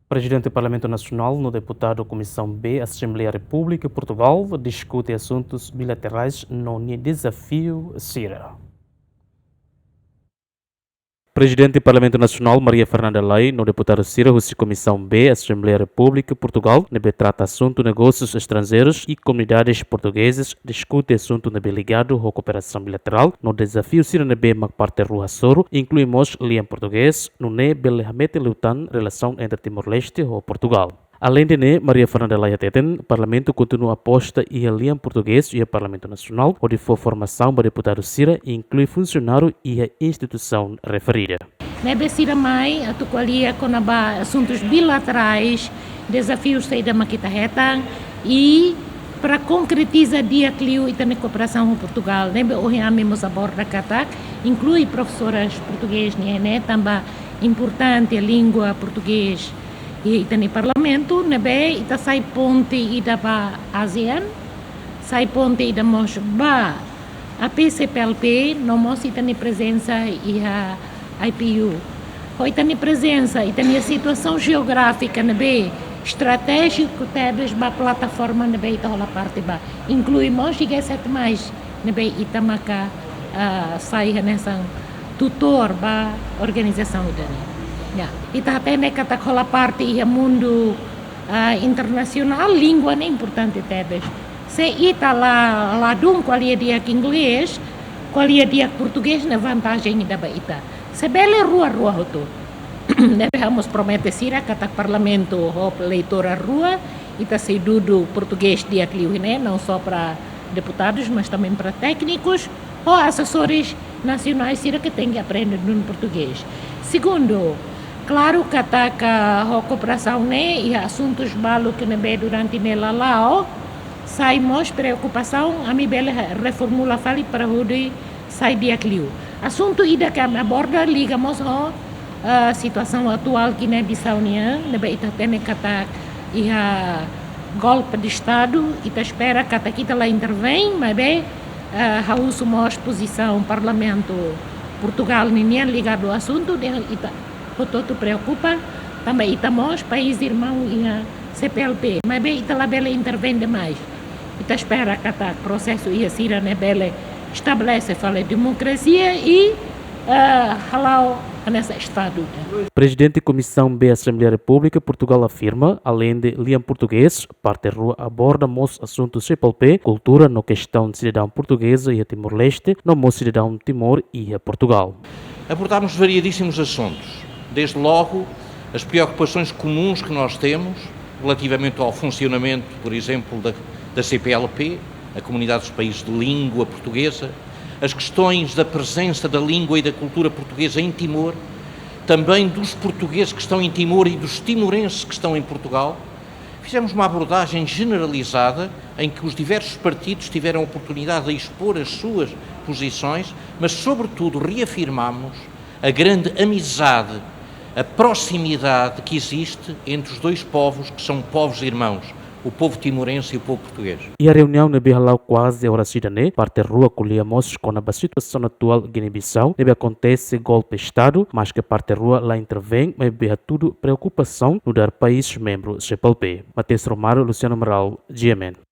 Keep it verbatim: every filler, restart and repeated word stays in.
Prezidente Parlamentu Nasionál no deputadu Komisaun B Asembleia Repúblika Portugál diskute asuntus bilaterais no nia dezafiu sira. Prezidente Parlamentu Nasionál Maria Fernanda Lay no deputadu sira husi Komisaun B Asembleia Repúblika Portugál ne'ebé trata asuntu negósius estranjeirus i komunidades portugezas diskute asuntu ne'ebé ligadu ho kooperasaun bilaterál no dezafiu sira ne'ebé mak parte rua hasoru, inklui mós lian portugés, nune'e bele hametin liután relasaun entre Timor-Leste ho Portugál. Aleinde ne'e, Maria Fernanda Lay hateten, Parlamentu kontinua aposta iha lian portugés iha Parlamentu Nasionál, hodi fó formasaun ba deputadu sira, inklui funsionáriu iha instituisaun referida. Ne'ebé sira mai atu ko'alia kona-ba asuntus bilaterais, dezafiu saida mak ita hetan, i para konkretiza di'ak liu ita-nia kooperasaun ho Portugál, ne'ebé ohin ami mós aborda katak, inklui profesoras portugés nian ne'e, tanba importante língua portugés iha ita-nia Parlamentu, ne'ebé ita sai ponte ida ba ASEAN, sai ponte ida mós ba APCPLP, no mós ita-nia prezensa iha IPU. Ho ita-nia prezensa, ita-nia situasaun jeográfika ne'ebé estratéjiku tebes ba plataforma ne'ebé ita hola parte ba, inklui mós G sete mais, ne'ebé ita maka, ah, sai hanesan tutór ba organizasaun ida-ne'e. Ya, ita hatene katak hola parte iha mundu, ah, internasionál, língua ne'e importante tebes. Se ita la, ladún ko'alia di'ak inglés, ko'alia di'ak portugés ne'e vantajen ida ba ita. Se bele rua-rua hotu. Ne'ebé ha'u mós promete sira katak Parlamentu ho leitura rua, ita sei dudu portugés di'ak liu ne'e, não só para deputadus, mas também para téknikus, ho asesores nasionais sira ke tenke aprende duni portugés. Segundu, klaru katak ho kooperasaun ne'e iha asuntus balu ke ne'ebé durante ne'e la la'o, sai mós preokupasaun, ami bele reformula fali para hodi sai di'ak liu. Asuntu ida ke ami aborda liga mós ho, ah, situasaun atuál Giné-Bisau nian, ne'ebé ita hatene katak iha golpe de Estadu, ita espera katak ita la intervein, maibé, ah, ha'u husu mós pozisaun Parlamentu Portugál ninian ligadu asuntu, dehan ita hotu-hotu preokupa, tanba ita mós país irmaun iha CPLP, maibé ita la bele intervein demais. Ita espera katak prosesu iha sira-ne'e bele estabelese fali demokrasia i, eh, hala'o hanesan Estadu. Prezidente Komisaun B Asembleia Repúblika Portugál afirma, aleinde lian portugés, parte rua aborda mós asuntu CPLP, kultura no kestaun sidadaun portugeza iha Timor-Leste, no mós sidadaun Timor iha Portugál. Abordámos variadíssimos assuntos, desde logo as preocupações comuns que nós temos relativamente ao funcionamento, por exemplo, da, da CPLP, a Comunidade dos Países de Língua Portuguesa, as questões da presença da língua e da cultura portuguesa em Timor, também dos portugueses que estão em Timor e dos timorenses que estão em Portugal. Fizemos uma abordagem generalizada em que os diversos partidos tiveram a oportunidade de expor as suas posições, mas, sobretudo, reafirmamos a grande amizade, a proximidade que existe entre os dois povos, que são povos irmãos, o povo timorense e o povo português. Iha reuniaun ne'ebé hala'o kuaze oras ida ne'e, parte rua ko'alia mós kona-ba situasaun atuál Giné-Bisau, ne'ebé akontese golpe Estadu, maske parte rua la intervein, maibé hatudu preokupasaun nu'udar país membru CPLP. Mateus Romero, Luciano Amaral, GMN.